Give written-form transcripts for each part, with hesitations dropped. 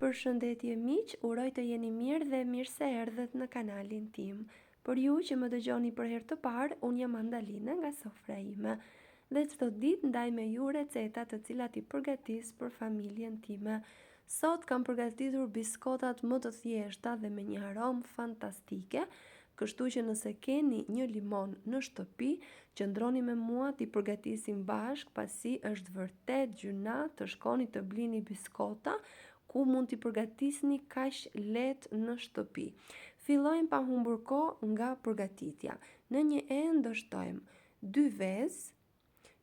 Përshëndetje miq, uroj të jeni mirë dhe mirë se erdhët në kanalin tim. Për ju që më dëgjoni për herë të parë, unë jam Andalina nga sofra ime. Dhe çdo ditë ndaj me ju receta të cilat i përgatis për familjen time. Sot kam përgatitur biskotat më të thjeshta dhe me një aromë fantastike, Kështu që nëse keni një limon në shtëpi, qëndroni me mua t'i përgatisim bashkë pasi është vërtet gjynah të shkoni të blini biskota ku mund t'i përgatisni kaq lehtë në shtëpi. Fillojmë pa humbur kohë nga përgatitja. Në një enë do shtojmë dy vezë,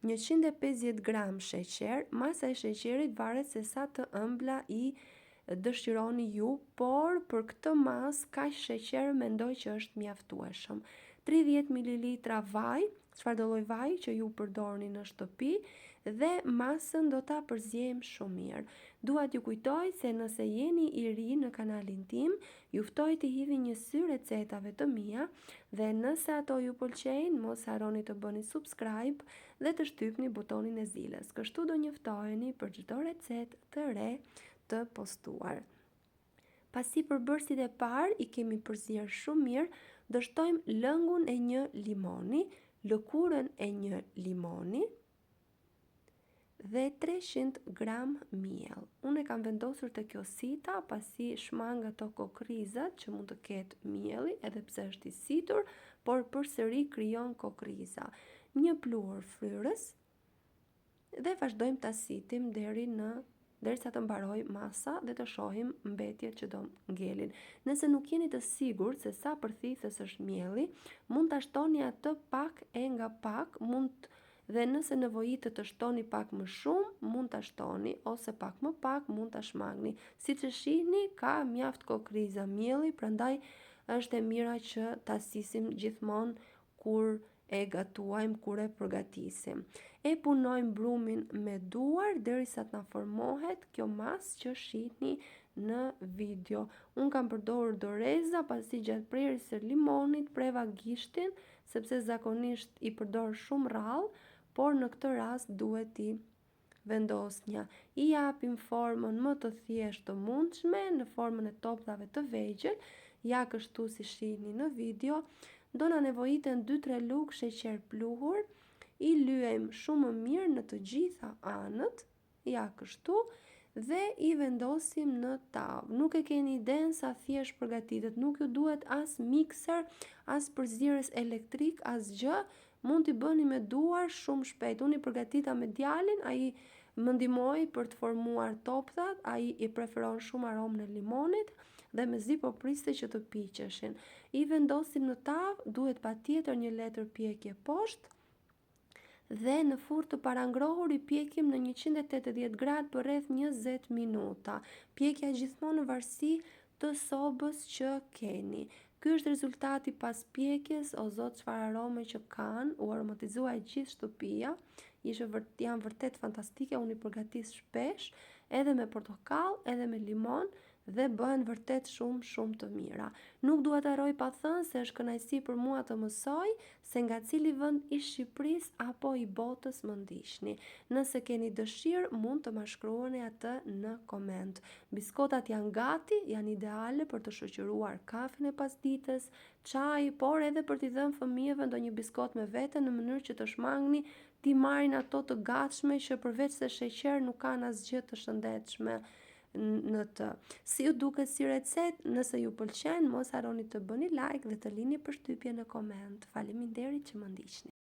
150 gram sheqer, masa e sheqerit varet se sa të ëmbla i dëshironi ju, por për këtë masë kaq sheqer mendoj që është mjaftueshëm. 30 ml vaj, çfarëdo lloj vaji që ju përdorni në shtëpi dhe masën do ta përziejmë shumë mirë. Dua t'ju kujtoj se nëse jeni i ri në kanalin tim, ju ftoj t'i hidhni një sy recetave të mia Dhe nëse ato ju pëlqejnë, mos harroni të bëni subscribe dhe të shtypni butonin e zilës. Kështu do njoftoheni për çdo recetë të re të postuar. Pasi përbërësit e parë i kemi përzier shumë mirë, do shtojmë lëngun e një limoni, lëkurën e një limoni, dhe 300 gram miell. Unë e kam vendosur te kjo sita pasi shmang ato kokrrizat që mund të ketë mielli, edhe pse është i situr, por përsëri krijon kokrriza. Një pluhur fryrës dhe vazhdojmë ta sitim deri në derisa të mbarojë masa dhe të shohim mbetjet që do ngelin. Nëse nuk jeni të sigurt se sa përthithës është mielli, mund ta shtoni atë pak e nga pak, mund dhe nëse nevojitet të shtoni pak më shumë, mund ta shtoni ose pak më pak mund ta shmangni. Siç e shihni, ka mjaft kokrriza mielli, prandaj është e mira që ta sisim gjithmonë kur e gatuajmë kur e përgatisim. E punojmë brumin me duar derisa të na formohet kjo masë që shihni në video. Unë kam përdorur doreza pasi gjatë prerjes së limonit preva gishtin sepse zakonisht i përdor shumë rrallë, por në këtë rast duhet t'i vendosnja. I japim formën më të thjeshtë të mundshme në formën e topthave të vegjël, ja kështu si shihni në video. Do na nevojiten 2-3 lugë sheqer pluhur, i lyejmë shumë mirë në të gjitha anët, ja kështu, dhe i vendosim në tavë. Nuk e keni idenë sa thjesht përgatitet, nuk ju duhet as mikser, as përzierës elektrik, asgjë, Mund t'i bëni me duar shumë shpejt. Unë i përgatita me djalin, ai më ndihmoi për të formuar topthat, ai i preferon shumë aromën e limonit dhe mezi po priste që të piqeshin. I vendosim në tavë, duhet patjetër një letër pjekje poshtë dhe në furrë të parangrohur i pjekim në 180 gradë për rreth 20 minuta. Pjekja gjithmonë në varësi të sobës që keni. Ky është rezultati pas pjekjes, o zot çfarë arome që kanë, u aromatizua e gjithë shtëpia. Ishe vërt, janë vërtet fantastike, unë i përgatis shpesh, edhe me portokall, edhe me limon dhe bëhen vërtet shumë shumë të mira. Nuk dua të harroj pa thënë se është kënaqësi për mua të mësoj se nga cili vend i Shqipërisë apo i botës më ndiqni. Nëse keni dëshirë, mund të ma shkruani atë në koment. Biskotat janë gati, janë ideale për të shoqëruar kafen e pasdites, çaj, por edhe për t'i dhënë fëmijëve ndonjë biskotë me vete në mënyrë që të shmangni t'i marrin ato të gatshme që përveç se sheqer nuk kanë asgjë të shëndetshme në të. Si ju duket si recetë, nëse ju pëlqen, mos harroni të bëni like dhe të lini përshtypje në koment. Faleminderit që më ndiqni.